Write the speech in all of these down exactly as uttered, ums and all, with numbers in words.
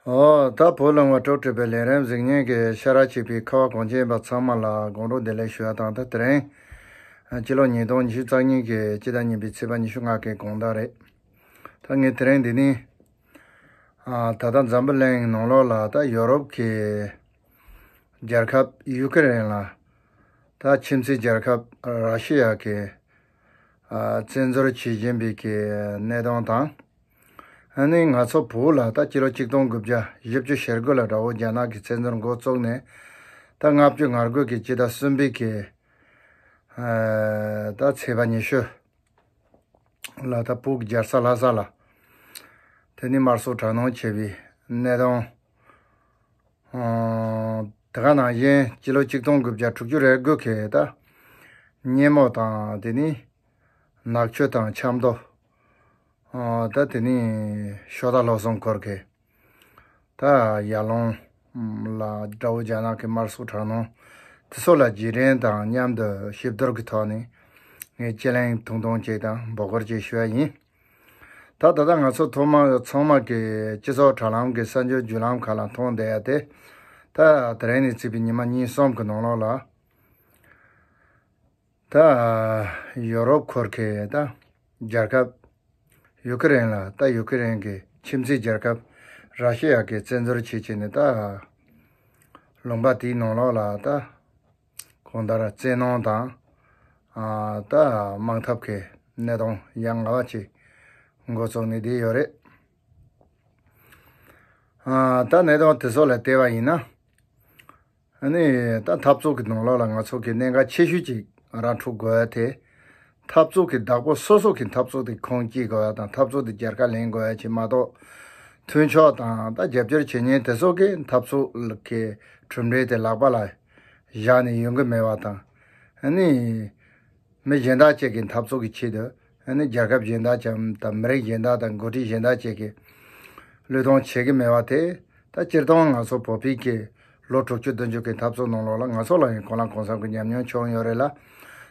ཨོ། ད་བོད་ལུང་བ་དྲུག་གྲུབ་པའི་ལས་རིམ་གཟིགས་མཁན་གྱི་ཤ་ར་ཆེ་བའི་ཁ་བ་གངས་ཅན་པ་ཚང་མ་ལ་དགོང་དྲོ་བདེ་ལེགས་ཞུ་བ་དང་། ད་དེ་རིང་སྤྱི་ལོ་ཉིས་སྟོང་ཉི་ཤུ་རྩ་གཉིས་ཀྱི་སྤྱི་ཟླ་གཉིས་པའི་ཚེས་པ་ཉི་ཤུ་ལྔ་གི་དགོང་དག་རེད། ད་ངས་དེ་རིང་འདི་ནི་ཨ། ད་ལྟ་འཛམ་བུ་གླིང་ནང་ལོགས་ལ་ད་ཡོ་རོབ་ཀྱི་རྒྱལ་ཁབ་ཡུ་ཀེ་རེན་ལ་ད་ཁྱིམ་མཚེས་རྒྱལ་ཁབ་ར་ཤི་ཡ་གི་ཨ། བཙན་འཛུལ་བྱེད་བཞིན་པའི་གི་གནས་སྟངས་དང་། ཨ་ནི་ང་ཚོ་བོད་ལ་ད་སྤྱི་ལོ་ཆིག་སྟོང་དགུ་བརྒྱ་བཞི་བཅུ་ཞེ་དགུ་ལ་དགྲ་བོ་རྒྱ་ནག་གི་བཙན་འཛུལ་འགོ་བཙུགས་ནས་ད་ལྔ་བཅུ་ང་དགུ་གི་སྤྱི་ཟླ་གསུམ་པའི་གི་ཨ། ད་ཚེས་པ་ཉི་ཤུ་ལ་ད་བོད་ཀྱི་རྒྱལ་ས་ལྷ་ས་ལ་དེ་ནི་དམར་གསོད་དྲག་གནོན་བྱས་པའི་གནས་སྟངས། ཨ། དེ་ག་ནང་བཞིན་སྤྱི་ལོ་ཆིག་སྟོང་དགུ་བརྒྱ་དྲུག་ཅུ་རེ་དགུ་གི་ད་སྔོན་མ་དང་། དེ་ནི་ནག་ཆུ་དང་ཆབ་མདོ། ཨ། ད་དེ་ནི་ཤོ་རྟ་བློ་བཟང་ཁོལ་གི་ད་ཡར་ལུང་ལ་དགྲ་བོ་རྒྱ་ནག་གི་དམར་གསོད་དྲག་གནོན་དེ་ཚོ་ལ་རྗེས་དྲན་དང་མཉམ་དུ་ཞིབ་བསྡུར་གྱི་ཐོག་ནས་ངས་དཔྱད་གླེང་ཐུང་ཐུང་ཅིག་དང་འབོད་སྐུལ་ཅིག་ཞུ་ཡ་ཡིན། ད་ད་ལྟ་ང་ཚོ་ཐོག་མ་ཚང་མ་གི་སྤྱི་ཚོགས་དྲ་ལམ་གི་གསར་འགྱུར་བརྒྱུད་ལམ་ཁག་ལ་མཐོང་བསྡད་ཡ་དེ། ད་དེ་རིང་ནས་བརྩིས་པའི་ཉི་མ་གཉིས་གསུམ་གི་ནང་ལོགས་ལ་ད་ཡོ་རོབ་ཁུལ་གྱི་ད་རྒྱལ་ཁབ་ཡུ་ཀེ་རེན་ལ། ད་ཡུ་ཀེ་རེན་གྱི་ཁྱིམ་མཚེས་རྒྱལ་ཁབ་ར་ཤི་ཡ་གིས་བཙན་འཛུལ་བྱས་བྱས་ནས་ད་ལུང་པ་དེའི་ནང་ལོགས་ལ་ད་གང་ལྟར་བཙན་གནོན་དང་། ཨ། ད་དམག་འཐབ་ཀྱི་གནས་སྟངས་ཡ་ང་བ་ཅིག་འགོ་བཙུགས་ནས་བསྡད་ཡོད་རེད། ཨ། ད་གནས་སྟངས་དེ་ཚོ་ལ་བལྟས་པ་ཡིན་ན། ཨ་ནི་ད་འཐབ་རྩོད་ཀྱི་ནང་ལོགས་ལ་ང་ཚོ་གི་གནད་འགག་ཆེ་ཤོས་ཅིག་ར་འཕྲོད་དགོས་ཡ་དེ། འཐབ་རྩོད་ཀྱི་བདག་པོ་སོ་སོ་གི་འཐབ་རྩོད་དེ་ཁུངས་སྐྱེལ་དགོས་ཡ་དང་། འཐབ་རྩོད་དེ་རྒྱལ་ཁ་ལེན་དགོས་ཡ་ཅིག་མ་གཏོགས། མཐུན་ཕྱོགས་དང་ད་རྒྱབ་སྐྱོར་བྱེད་མཁན་དེ་ཚོ་གིས་འཐབ་རྩོད་ཀྱི་གྲུབ་འབྲས་དེ་ལག་པ་ལ་བཞག་ནས་ཡོང་གི་མེད་པ་དང་། ཨ་ནི་མི་གཞན་དག་ཅིག་གི་འཐབ་རྩོད་ཀྱི་ཆེད་དུ། ཨ་ནི་རྒྱལ་ཁབ་གཞན་དག་ཅིག་དང་མི་རིགས་གཞན་དག་དང་འགོ་ཁྲིད་གཞན་དག་ཅིག་གིས་བློས་གཏོང་བྱེད་ཀྱི་མེད་པ་དེ། ད་སྤྱིར་བཏང་ང་ཚོ་བོད་པའི་གི་ལོ་དྲུག་ཅུ་བདུན་ཅུ་གི་འཐབ་རྩོད་ནང་ལོགས་ལ་ང་ཚོ་ལ་ཡང་གོ་ལ་གང་འཚམ་གྱི་ཉམས་མྱོང་བྱུང་ཡོད་རེད་ལ།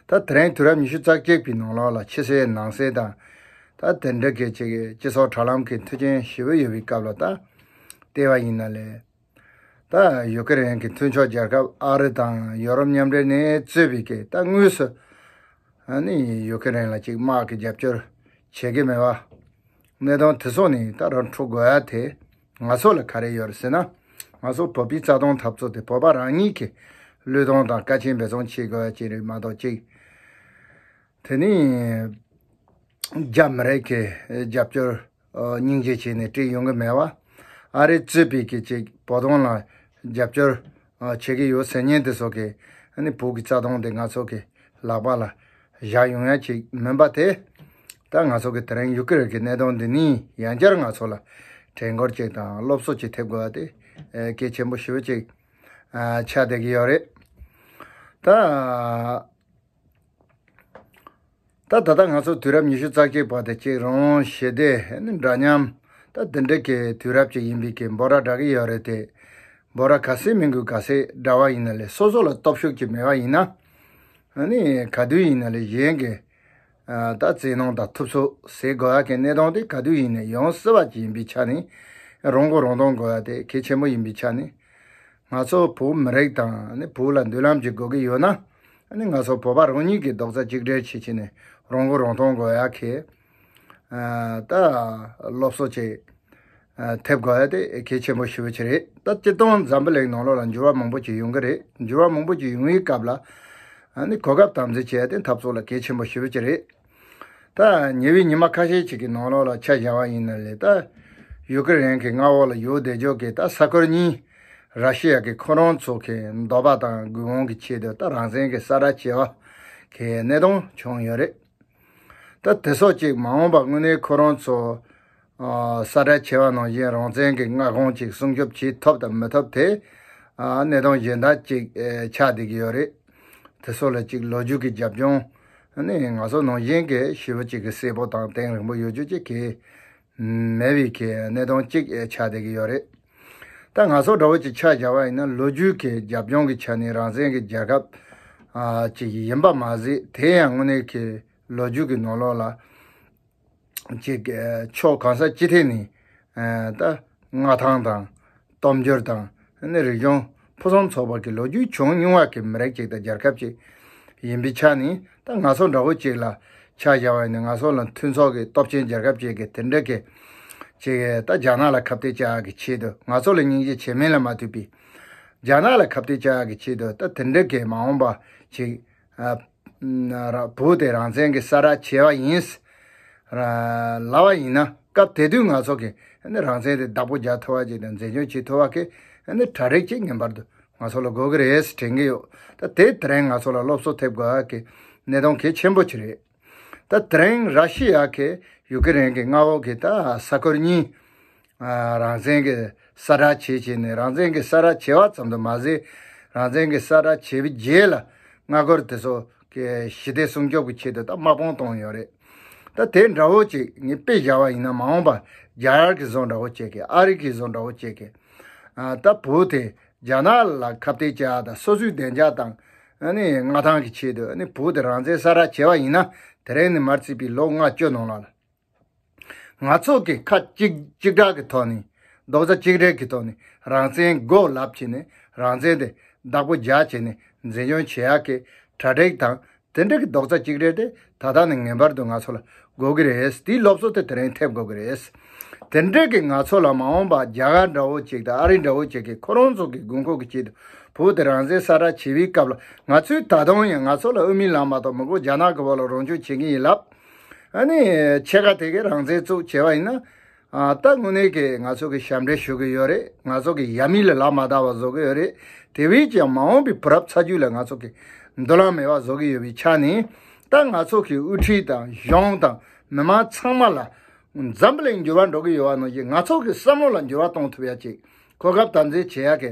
ད་དེ་རིང་དུས་རབས་ཉི་ཤུ་རྩ་གཅིག་པའི་ནང་ལོགས་ལ་ཕྱི་གསལ་ནང་གསལ་དང་། ད་དེ་འདྲ་གི་ཅིག་སྤྱི་ཚོགས་དྲ་ལམ་གྱི་མཐུན་རྐྱེན་ཞེ་པོ་ཡོད་པའི་སྐབས་ལ་ད་བལྟས་པ་ཡིན་ན་ལས། ད་ཡུ་ཀེ་རེན་གྱི་མཐུན་ཕྱོགས་རྒྱལ་ཁབ་ཨ་རི་དང་ཡོ་རོབ་མཉམ་འབྲེལ་ནས་གཙོས་པའི་གི་ད་དངོས་སུ་ཨ་ནི་ཡུ་ཀེ་རེན་ལ་ཅིག་དམག་གི་རྒྱབ་སྐྱོར་བྱེད་ཀྱི་མེད་པ། གནས་སྟངས་དེ་ཚོ་ནས་ད་ར་འཕྲོད་དགོས་ཡ་དེ་ང་ཚོ་ལ་ག་རེ་ཡོད་རེད་ཟེར་ན། ང་ཚོ་བོད་པའི་རྩ་དོན་འཐབ་རྩོད་དེ་བོད་པ་རང་ཉིད་ཀྱི་བློས་གཏོང་དང་དཀའ་ཆེན་འབད་བརྩོན་བྱེད་དགོས་ཡ་ཅིག་རེད་མ་གཏོགས། ཅིག་དེ་ནི་རྒྱ་མི་རིགས་ཀྱི་རྒྱབ་སྐྱོར་ཨ། སྙིང་རྗེ་བྱས་ནས་སྤྲད་ཡོང་གི་མེད་པ། ཨ་རི་གཙོས་པའི་གི་ཅིག་བོད་དོན་ལ་རྒྱབ་སྐྱོར་ཨ། བྱེད་ཀྱི་ཡོད་ཟེར་མཁན་དེ་ཚོ་གིས་ཨ་ནི་བོད་ཀྱི་རྩ་དོན་དེ་ང་ཚོ་གི་ལག་པ་ལ་བཞག་ཡོང་ཡ་ཅིག་མིན་པ་དེ། ད་ང་ཚོ་གི་དེ་རིང་ཡུ་ཀེ་རེན་གྱི་གནད་དོན་འདི་ནི་ཡང་བསྐྱར་ང་ཚོ་ལ་དྲན་སྐུལ་ཅིག་དང་སློབ་གསོ་ཅིག་ཐེབས་དགོས་པ་དེ་ཨ། གལ་ཆེན་པོ་ཞེ་པོ་ཅིག་ཨ། ཆགས་བསྡད་ཀྱི་ཡོད་རེད། ད། ད་ད་ལྟ་ང་ཚོ་དུས་རབས་ཉི་ཤུ་རྩ་གཅིག་པ་དེ་གཅིག་རང་དབང་ཞི་བདེ་ནི་འདྲ་མཉམ་ད་དེ་འདྲ་གི་དུས་རབས་ཅིག་ཡིན་པའི་གི་འབོད་སྒྲ་སྒྲོག་གི་ཡོད་རེད་དེ། འབོད་སྒྲ་ག་ཚད་མི་འགུལ་ག་ཚད་སྒྲོག་པ་ཡིན་ན་ལས་སོ་སོ་ལ་སྟོབས་ཤུགས་ཅིག་མེད་པ་ཡིན་ན། ཨ་ནི་ག་དུས་ཡིན་ན་ལས་གཞན་གྱི་ཨ། ད་བཙན་གནོན་དང་ཐུབ་ཚོད་ཟེར་དགོས་ཡ་གི་གནད་དོན་དེ་ག་དུས་ཡིན་ན་ཡོང་སྲིད་པ་ཅིག་ཡིན་པའི་ཆ་ནས། རང་མགོ་རང་ཐོན་དགོས་ཡ་དེ་གལ་ཆེན་པོ་ཡིན་པའི་ཆ་ནས། ང་ཚོ་བོད་མི་རིགས་དང་ནི་བོད་ལ་མདུན་ལམ་ཅིག་དགོས་ཀྱི་ཡོད་ན། ནི་ང་ཚོ་བོད་པ་རང་ཉིད་ཀྱིས་རྡོག་རྩ་གཅིག་སྒྲིལ་བྱེད་བྱས་ནས་རང་མགོ་རང་ཐོན་དགོས་ཡ་གི་ཨ། ད་སློབ་གསོ་ཅིག་ཨ། ཐེབས་དགོས་ཡ་དེ་གལ་ཆེན་པོ་ཞེ་པོ་ཅིག་རེད། ད་སྤྱིར་བཏང་འཛམ་བུ་གླིང་ནང་ལོགས་ལ་འགྱུར་བ་མང་པོ་ཅིག་ཡོང་གི་རེད། འགྱུར་བ་མང་པོ་ཅིག་ཡོང་བའི་སྐབས་ལ་ཨ། ནི་གོ་སྐབས་དམ་འཛིན་བྱེད་ཡ་དེ་འཐབ་རྩོད་ལ་གལ་ཆེན་པོ་ཞེ་པོ་ཅིག་རེད། ད་ཉེ་བའི་ཉི་མ་ཁ་ཤས་ཅིག་གི་ནང་ལོགས་ལ་ཆ་བཞག་པ་ཡིན་ན་ལས། ད་ཡུ་ཀེ་རེན་གྱི་མངའ་འོག་ལ་ཡོད་བསྡད་ཆོག་གི་ད་ས་ཁུལ་གཉིས་ར་ཤི་ཡ་གི་ཁོ་རང་ཚོ་གི་འདོད་པ་དང་དགོས་མཁོ་གི་ཆེད་དུ་ད་རང་བཙན་གྱི་ས་ཁྲ་བྱེད་པ་གི་གནད་དོན་བྱུང་ཡོད་རེད། ད་དེ་སོགས་ཅིག་མ་འོངས་པ་དངོས་གནས་ཁོ་རང་ཚོ་ཨ། ས་ཁྲ་བྱེད་པ་ནང་བཞིན་རང་བཙན་གྱི་མངའ་ཁོངས་ཅིག་སྲུང་སྐྱོབ་བྱེད་ཐུབ་དང་མི་ཐུབ་དེ་ཨ། གནད་དོན་གཞན་དག་ཅིག་ཨེ། ཆགས་བསྡད་ཀྱི་ཡོད་རེད། དེ་སོགས་ལ་ཅིག་ལོ་རྒྱུས་ཀྱི་རྒྱབ་ལྗོངས་ནི་ང་ཚོ་ནང་བཞིན་གྱི་ཞེ་པོ་ཅིག་གི་གསལ་པོ་དང་གཏིང་རིང་པོ་ཡོད་རྒྱུ་ཅིག་གི་མེད་པའི་གི་གནད་དོན་ཅིག་ཨེ། ཆགས་བསྡད་ཀྱི་ཡོད་རེད། ད་ང་ཚོ་འདྲ་བོ་ཅིག་ཆ་བཞག་པ་ཡིན་ན་ལོ་རྒྱུས་ཀྱི་རྒྱབ་ལྗོངས་ཀྱི་ཆ་ནས་རང་བཙན་གྱི་རྒྱལ་ཁབ་ཨ། ཅིག་ཡིན་པ་མ་ཟད། དེ་ཡང་དངོས་གནས་ཀྱི་ལོ་རྒྱུས་ཀྱི་ནང་ལོགས་ལ་ཅིག་ཨ། ཕྱོགས་གང་ས་ཅི་ཐད་ནས་ཨ། ད་མངའ་ཐང་དང་ སྟོབས་འབྱོར་དང་ནི་རིག་གཞུང་ཕུན་སུམ་ཚོགས་པ་གི་ལོ་རྒྱུས་བྱུང་མྱོང་བ་གི་མི་རིགས་ཅིག་དང་རྒྱལ་ཁབ་ཅིག་ཡིན་པའི་ཆ་ནས། ད་ང་ཚོ་འདྲ་བོ་ཅིག་ལ་ཆ་བཞག་པ་ཡིན་ན། ང་ཚོ་ལ་མཐུན་ཚོགས་ཀྱི་སྟོབས་ཆེན་རྒྱལ་ཁབ་ཅིག་གི་དེ་འདྲ་གི་ཅིག་ད་རྒྱ་ནག་ལ་ཁ་གཏད་བཅག་ཡག་གི་ཆེད་དུ། ང་ཚོ་ལ་སྙིང་རྗེ་བྱེད་མིན་ལ་མ་ལྟོས་པའི་རྒྱ་ནག་ལ་ཁ་གཏད་བཅག་ཡག་གི་ཆེད་དུ། ད་དེ་འདྲ་གི་མ་འོངས་པ་ཅིག་ཨ། ཨ། བོད་དེ་རང་བཙན་གྱི་ས་ར་བྱེད་པ་ཡིན་ཟེར་ལབ་པ་ཡིན་ན། སྐབས་དེ་དུས་ང་ཚོ་གིས་ནི་རང་བཙན་དེ་བདག་པོ་རྒྱག་ཐུབ་པ་ཅིག་དང་འཛིན་སྐྱོང་བྱེད་ཐུབ་པ་གི་ནི་གྲ་སྒྲིག་ཅིག་ངེས་པར་དུ་ང་ཚོ་ལ་དགོས་ཀྱི་རེད་ཟེར་དྲན་གྱི་ཡོད། ད་དེ་དེ་རིང་ང་ཚོ་ལ་སློབ་གསོ་ཐེབས་དགོས་ཡག་གི་གནད་དོན་གལ་ཆེན་པོ་ཅིག་རེད། ད་དེ་རིང་ར་ཤི་ཡ་གིས་ཡུ་ཀེ་རེན་གྱི་མངའ་འོག་གི་ད་ས་ཁུལ་གཉིས། ཨ། རང་བཙན་གྱི་ས་ར་བྱེད་བྱས་ནས། རང་བཙན་གྱི་ས་ར་བྱེད་པ་ཙམ་དུ་མ་ཟད། རང་བཙན་གྱི་ས་ར་བྱེད་པའི་རྗེས་ལ་མངའ་ཁུལ་དེ་ཚོ་གི་ཞི་བདེ་སྲུང་སྐྱོབ་ཀྱི་ཆེད་དུ་ད་དམག་དཔུང་བཏང་ཡོད་རེད། ད་དེ་འདྲ་བོ་ཅིག་ངས་དཔེ་བཞག་པ་ཡིན་ན། མ་འོངས་པ་རྒྱ་གར་གྱི་བཟོ་འདྲ་བོ་ཅིག་གི། ཨ་རི་གི་བཟོ་འདྲ་བོ་ཅིག་གི། ཨ། ད་བོད་དེ་རྒྱ་ནག་ལ་ཁ་གཏད་བཅག་དང་། སོ་སོའི་བདེ་འཇགས་དང་ཨ་ནི་མངའ་ཐང་གི་ཆེད་དུ། ཨ་ནི་བོད་དེ་རང་བཙན་ས་ར་བྱེད་པ་ཡིན་ན། དེ་རིང་ནས་མར་བརྩིས་པའི་ལོ་ལྔ་བཅུ་ནང་ལོགས་ལ། ང་ཚོ་གིས་ཁ་གཅིག་གཅིག་གྲགས་ཀྱི་ཐོག་ནས། རྡོག་རྩ་གཅིག་སྒྲིལ་གྱི་ཐོག་ནས་རང་བཙན་དགོས་ལབ་བྱས་ནས། རང་བཙན་དེ་བདག་པོ་རྒྱག་བྱས་ནས་འཛིན་སྐྱོང་བྱེད་ཡག་གི་གྲ་སྒྲིག་དང་། དེ་འདྲ་གི་རྡོག་རྩ་གཅིག་སྒྲིལ་དེ་ད་ལྟ་ནས་ངེས་པར་དུ་ང་ཚོ་ལ་དགོས་ཀྱི་རེད། དེའི་སློབ་གསོ་དེ་དེ་རིང་ཐེབས་དགོས་ཀྱི་རེད། དེ་འདྲ་གི་ང་ཚོ་ལ་མ་འོངས་པ་རྒྱ་གར་འདྲ་བོ་ཅིག་དང་ཨ་རི་འདྲ་བོ་ཅིག་གིས་ཁོ་རང་ཚོ་གི་དགོས་མཁོ་གི་ཆེད་དུ་བོད་དེ་རང་བཙན་ས་ར་བྱེད་པའི་སྐབས་ལ། ང་ཚོས་ད་དུང་ཡང་ང་ཚོ་ལ་དབུ་མའི་ལམ་མ་གཏོགས་མི་དགོས། རྒྱ་ནག་གི་འོག་ལ་རང་སྐྱོང་བྱེད་ཀྱི་ཡིན་ལབ། ཨ་ནི་ཕྱེད་ཀ་དེ་གའི་རང་བཙན་བཙུགས་བྱས་པ་ཡིན་ན། ཨ། ད་དངོས་གནས་ཀྱི་ང་ཚོ་གིས་ཞབས་འདྲེན་ཞུ་གི་ཡོད་རེད། ང་ཚོ་གི་ཡབ་མེས་ལ་ལག་མ་བརྡབས་པ་བཟོ་གི་ཡོད་རེད། དེ་བས་ཀྱང་མ་འོངས་པའི་བུ་རབས་ཚ་རྒྱུད་ལ་ང་ཚོ་གིས་མདུན་ལམ་མེད་པ་བཟོ་གི་ཡོད་པའི་ཆ་ནས། ད་ང་ཚོ་གི་དབུ་ཁྲིད་དང་གཞུང་དང་མི་མང་ཚང་མ་ལ་འཛམ་བུ་གླིང་འགྱུར་བ་འགྲོ་གི་ཡོད་པ་ནང་བཞིན། ང་ཚོ་གི་བསམ་བློ་ལ་འགྱུར་བ་གཏོང་ཐུབ་ཡ་ཅིག་གོ་སྐབས་དམ་འཛིན་བྱེད་ཡ་གི་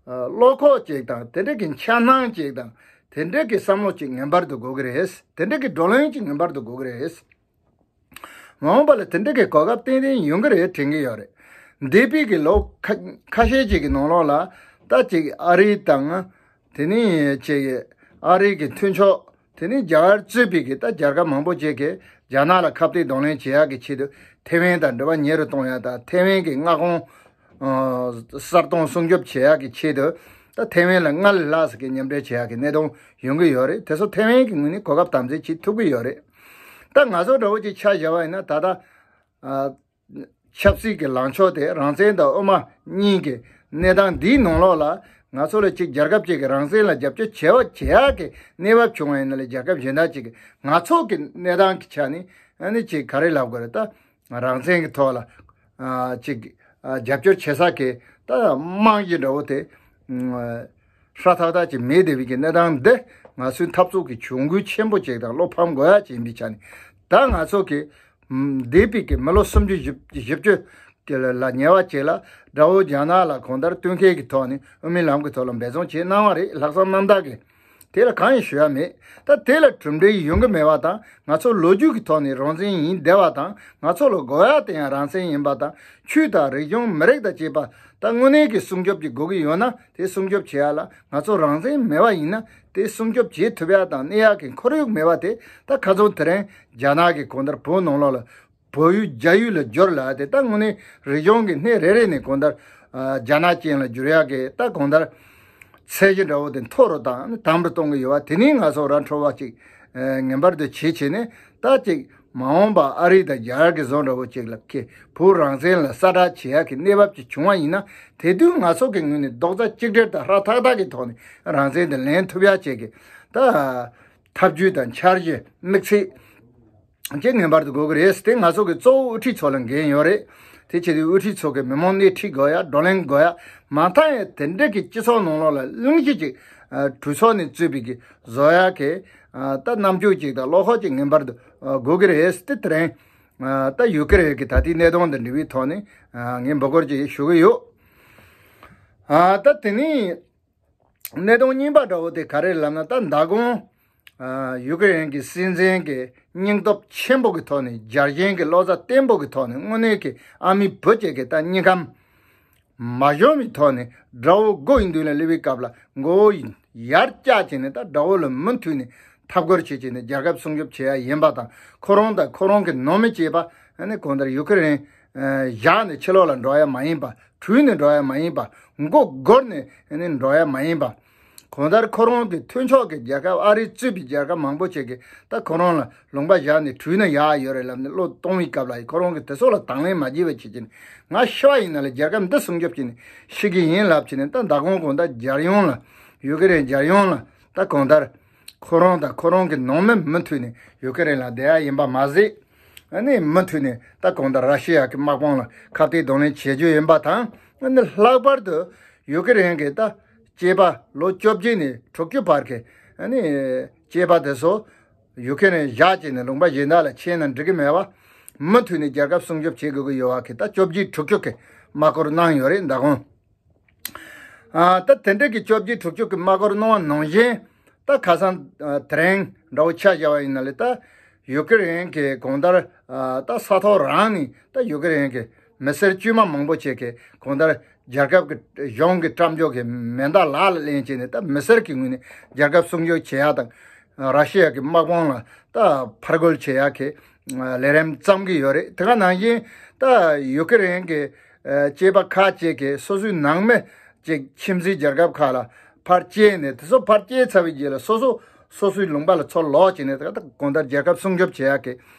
ཨ། བློ་ཁོག་ཅིག་དང་། དེ་འདྲ་གི་འཆར་སྣང་ཅིག་དང་། དེ་འདྲ་གི་བསམ་བློ་ཅིག་ངེས་པར་དུ་དགོས་ཀྱི་རེད། དེ་འདྲ་གི་བགྲོ་གླེང་ཅིག་ངེས་པར་དུ་དགོས་ཀྱི་རེད། མ་འོངས་པ་ལ་དེ་འདྲ་གི་གོ་སྐབས་ཏན་ཏན་ཡོང་གི་རེད་དྲན་གྱི་ཡོད་རེད། འདས་པའི་གི་ལོ་ཁ་ཁ་ཤས་ཅིག་གི་ནང་ལོགས་ལ། ད་ཅིག་ཨ་རི་དང་། དེ་ནས་ཅིག་ཨ་རི་གི་མཐུན་ཕྱོགས། དེ་ནས་རྒྱ་གར་གཙོས་པའི་གི་ད་རྒྱལ་ཁབ་མང་པོ་ཅིག་གིས་རྒྱ་ནག་ལ་ཁ་གཏད་གདོང་ལེན་བྱེད་ཡག་གི་ཆེད་དུ་ཐེ་ཝན་དང་འབྲེལ་བ་ཉེ་རུ་གཏོང་ཡག་དང་། ཐེ་ཝན་གྱི་མངའ་ཁོངས་ཨ། གསལ་སྟོང་སྲུང་སྐྱོབ་བྱེད་ཡག་གི་ཆེད་དུ། ད་ཐེ་ཝན་ལ་སྔར་ལས་ལྷག་ཙམ་གྱི་མཉམ་འབྲེལ་བྱེད་ཡག་གི་གནད་དོན་ཡོང་གི་ཡོད་རེད། དེ་ཚོ་ཐེ་ཝན་གྱི་ངོས་ནས་གོ་སྐབས་དམ་འཛིན་བྱེད་ཐུབ་ཀྱི་ཡོད་རེད། ད་ང་ཚོ་འདྲ་བོ་ཅིག་ཆ་བཞག་པ་ཡིན་ན། ད་ལྟ་ཨ། ཆབ་སྲིད་ཀྱི་ལངས་ཕྱོགས་དེ་རང་བཙན་དང་དབུ་མ་གཉིས་ཀྱི་གནས་སྟངས་འདིའི་ནང་ལོགས་ལ། ང་ཚོ་ལ་ཅིག་རྒྱལ་ཁབ་ཅིག་གི་རང་བཙན་ལ་རྒྱབ་སྐྱོར་བྱེད་པ་བྱེད་ཡག་གི་གནས་བབ་བྱུང་བ་ཡིན་ན་ལས། རྒྱལ་ཁབ་གཞན་དག་ཅིག་གི་ང་ཚོ་གི་གནས་སྟངས་ཀྱི་ཆ་ནས་ཨ་ནི་ཅིག་ག་རེ་ལབ་དགོས་རེད། ད་རང་བཙན་གྱི་ཐོག་ལ་ཨ། ཅིག་ཨ། རྒྱབ་སྐྱོར་བྱེད་ས་གི་ད་རྨང་གཞི་འདྲ་བོ་དེ་ཨ། ཧྲ་ཐག་ཐག་ཅིག་མེད་བསྡད་པའི་གི་གནས་སྟངས་འདི། ང་ཚོའི་འཐབ་རྩོད་ཀྱི་གྱོང་གུད་ཆེན་པོ་ཅིག་དང་བློ་ཕམ་དགོས་ཡག་ཅིག་ཡིན་པའི་ཆ་ནས། ད་ང་ཚོ་གི་འདས་པའི་གི་མི་ལོ་སུམ་ཅུ་བཞི་བཅུ་གི་ལ་ཉེ་བ་ཅིག་ལ་དགྲ་བོ་རྒྱ་ནག་ལ་གང་ལྟར་བསྟུན་མཁས་ཀྱི་ཐོག་ནས་དབུ་མའི་ལམ་གྱི་ཐོག་ལ་འབད་བརྩོན་བྱས་གནང་བ་རེད། ལྷག་བསམ་རྣམ་དག་གིས། དེ་ལ་གང་ཡང་ཞུ་ཡ་མེད། ད་དེ་ལ་གྲུབ་འབྲས་ཡོང་གི་མེད་པ་དང་། ང་ཚོ་ལོ་རྒྱུས་ཀྱི་ཐོག་ནས་རང་བཙན་ཡིན་བསྡད་པ་དང་། ང་ཚོ་ལ་དགོས་ཡ་དེ་ཡང་རང་བཙན་ཡིན་པ་དང་། ཆོས་དང་རིག་གཞུང་མི་རིགས་དང་བཅས་པ་ད་དངོས་གནས་ཀྱི་སྲུང་སྐྱོབ་ཅིག་དགོས་ཀྱི་ཡོད་ན། དེ་སྲུང་སྐྱོབ་བྱེད་ཡ་ལ་ང་ཚོ་རང་བཙན་མེད་པ་ཡིན་ན། དེ་སྲུང་སྐྱོབ་བྱེད་ཐུབ་ཡ་དང་གནས་ཡ་གི་ཁོར་ཡུག་མེད་པ་དེ། ད་ཁ་སང་དེ་རིང་རྒྱ་ནག་གི་གང་ལྟར་བོད་ནང་ལོགས་ལ་བོད་ཡུལ་རྒྱ་ཡུལ་ལ་བསྒྱུར་ལབ་དེ། ད་དངོས་གནས་རིག་གཞུང་གི་སྣེ་རེ་རེ་ནས་གང་ལྟར་ཨ། རྒྱ་ནག་ཅན་ལ་བསྒྱུར་ཡག་གི་ད་གང་ལྟར་ཚད་གཞི་འདྲ་བོ་དེ་མཐོ་རུ་དང་དམ་རུ་གཏོང་གི་ཡོད་པ་དེ་ནི་ང་ཚོ་ར་འཕྲོད་པ་ཅིག་ཨ། ངེས་པར་དུ་བྱེད་བྱས་ནས། ད་ཅིག་མ་འོངས་པ་ཨ་རི་དང་རྒྱ་གར་གྱི་བཟོ་འདྲ་བོ་ཅིག་ལ་ཁེ་བོད་རང་བཙན་ལ་གསལ་བསྒྲགས་བྱེད་ཡག་གི་གནས་བབ་ཅིག་བྱུང་བ་ཡིན་ན། དེ་དུས་ང་ཚོ་གི་ངོས་ནས་རྡོག་རྩ་གཅིག་སྒྲིལ་དང་ཧྲ་ཐག་ཐག་གི་ཐོག་ནས་རང་བཙན་དེ་ལེན་ཐུབ་ཡག་ཅིག་གི་ད་ཐབས་ཇུས་དང་འཆར་གཞི་དམིགས་ཚད་ཅིག་ངེས་པར་དུ་དགོས་ཀྱི་རེད། དེ་ང་ཚོ་གི་གཙོ་བོ་དབུ་ཁྲིད་ཚོ་ལ་འགན་ཡོད་རེད། དེ་བྱེད་དུས་དབུ་ཁྲིད་ཚོ་གི་མི་མང་སྣེ་ཁྲིད་དགོས་ཡ། བགྲོ་གླེང་དགོས་ཡ། མ་མཐའ་ཡང་དེ་འདྲ་གི་སྤྱི་ཚོགས་ནང་ལོགས་ལ་གླེང་གཞི་ཅིག་ཨ། གྲོས་ཚོགས་ནས་གཙོས་པའི་གི་བཟོ་ཡ་གི་ཨ། ད་རྣམ་དཔྱོད་ཅིག་དང་བློ་ཁོག་ཅིག་ངེས་པར་དུ་ཨ། དགོས་ཀྱི་རེད། དེ་དེ་རིང་ཨ། ད་ཡུ་ཀེ་རེན་གི་ད་ལྟའི་གནད་དོན་དང་འབྲེལ་བའི་ཐོག་ནས་ཨ། ངས་འབོད་སྐུལ་ཅིག་ཞུ་གི་ཡོད། ཨ། ད་དེ་ནས་གནད་དོན་གཉིས་པ་འདྲ་བོ་དེ་ག་རེ་ལབ་ན། ད་མདང་དགོང་ཨ། ཡུ་ཀེ་རེན་གྱི་སྲིད་འཛིན་གྱིས་སྙིང་སྟོབས་ཆེན་པོ་གི་ཐོག་ནས་རྒྱལ་ཞེན་གྱི་བློ་རྩ་བརྟན་པོ་གི་ཐོག་ནས། དངོས་གནས་ཀྱི་ཨ་མའི་བུ་བཅས་ཀྱི་ད་སྙིང་ཁམས་མ་ཞོམ་པའི་ཐོག་ནས། དགྲ་བོ་མགོ་ཡི་མདུན་ལ་སླེབས་པའི་སྐབས་ལ་མགོ་བོ་ཡར་བཀྱག་བྱས་ནས། ད་དགྲ་བོ་ལ་མུ་མཐུད་ནས་འཐབ་རྒོལ་བྱེད་བྱས་ནས་རྒྱལ་ཁབ་སྲུང་སྐྱོབ་བྱེད་ཡ་ཡིན་པ་དང་། ཁོ་རང་དང་ཁོ་རང་གི་ནང་མི་བཅས་པ་ཨ་ནི་གང་ལྟར་ཡུ་ཀེ་རེན་ བཞག་ནས་ཕྱི་ལོགས་ལ་འགྲོ་ཡ་མ་ཡིན་པ། བྲོས་ནས་འགྲོ་ཡ་མ་ཡིན་པ། མགོ་སྒུར་ནས་ནི་འགྲོ་ཡ་མ་ཡིན་པ། གང་ལྟར་ཁོ་རང་གི་མཐུན་ཕྱོགས་ཀྱི་རྒྱལ་ཁབ། ཨ་རི་གཙོས་པའི་རྒྱལ་ཁབ་མང་པོ་ཞིག་གིས་ད་ཁོ་རང་ལ་ལུང་པ་བཞག་ནས་བྲོས་ན་ཡག་ཡོད་རེད་ལབ་ནས་བློ་གཏོང་བའི་སྐབས་ལ་ཁོ་རང་གིས་དེ་ཚོ་ལ་དང་ལེན་མ་བྱས་པ་བྱེད་ཀྱིན། ང་ཤི་བ་ཡིན་ན་ལ་རྒྱལ་ཁབ་འདི་སྲུང་སྐྱོབ་བྱས་ནས་ཤི་གི་ཡིན་ལབ་བྱས་ནས། ད་མདང་དགོང་དགོང་ད་རྒྱལ་ཡོངས་ལ། ཡུ་ཀེ་རེན་རྒྱལ་ཡོངས་ལ་ད་གང་ལྟར་ཁོ་རང་དང་ཁོ་རང་གི་ནང་མི་མུ་མཐུད་ནས་ཡུ་ཀེ་རེན་ལ་བསྡད་ཡ་ཡིན་པ་མ་ཟད། ཨ་ནི་མུ་མཐུད་ནས་ད་གང་ལྟར་ར་ཤི་ཡ་གི་དམག་དཔུང་ལ་ཁ་གཏད་གདོང་ལེན་བྱེད་རྒྱུ་ཡིན་པ་དང་། ཨ་ནི་ལྷག་པར་དུ་ཡུ་ཀེ་རེན་གྱི་ད་སྐྱེས་པ་ལོ་བཅོ་བརྒྱད་ནས་དྲུག་ཅུ་བར་གྱི་ཨ་ནི་སྐྱེས་པ་དེ་ཚོ་ཡུ་ཀེ་རེན་བཞག་བྱས་ནས་ལུང་པ་གཞན་དག་ལ་ཆས་ན་འགྲིག་གི་མེད་པ། མུ་མཐུད་ནས་རྒྱལ་ཁབ་སྲུང་སྐྱོབ་བྱེད་དགོས་ཀྱི་ཡོད་པ་གི་ད་བཅོ་བརྒྱད་དྲུག་ཅུ་གི་དམག་སྐོར་གནང་ཡོད་རེད་མདང་དགོང་། ཨ་ད་དེ་འདྲ་གི་བཅོ་བརྒྱད་དྲུག་ཅུ་གི་དམག་སྐོར་གནང་བ་ནང་བཞིན། ད་ཁ་སང་ཨ་དེ་རིང་འདྲ་བོ་ཆ་བཞག་པ་ཡིན་ན་ལས་ད་ཡུ་ཀེ་རེན་གྱི་གང་ལྟར་ཨ་ད་ས་ཐོག་རང་ནས་ད་ཡུ་ཀེ་རེན་གྱི་མི་སེར་དཀྱུས་མ་མང་པོ་ཅིག་གིས་གང་ལྟར་རྒྱལ་ཁབ་ཀྱི་གཞུང་གི་དཀྲམ་འཇོག་གི་མེ་མདའ་ལག་ལ་ལེན་བྱས་ནས། ད་མི་སེར་གྱི་ངོས་ནས་རྒྱལ་ཁབ་སྲུང་སྐྱོབ་བྱེད་ཡ་དང་། ར་ཤི་ཡ་གི་དམག་དཔུང་ལ་ད་ཕར་རྒོལ་བྱེད་ཡ་གི་ལས་རིམ་བརྩམས་ཀྱི་ཡོད་རེད། དེ་ག་ནང་བཞིན་ད་ཡུ་ཀེ་རེན་གྱི་ཨ་སྐྱེས་པ་ཁག་ཅིག་གིས་སོ་སོའི་ནང་མི་ཅིག་ཁྱིམ་མཚེས་རྒྱལ་ཁབ་ཁག་ལ་ཕར་སྐྱེལ་ནས། དེ་ཚོ་ཕར་སྐྱེལ་ཚར་བའི་རྗེས་ལ་སོ་སོ་སོ་སོའི་ལུང་པ་ལ་ཚུར་ལོག་བྱས་ནས། ད་གང་ལྟར་རྒྱལ་ཁབ་སྲུང་སྐྱོབ་བྱེད་ཡག་གི་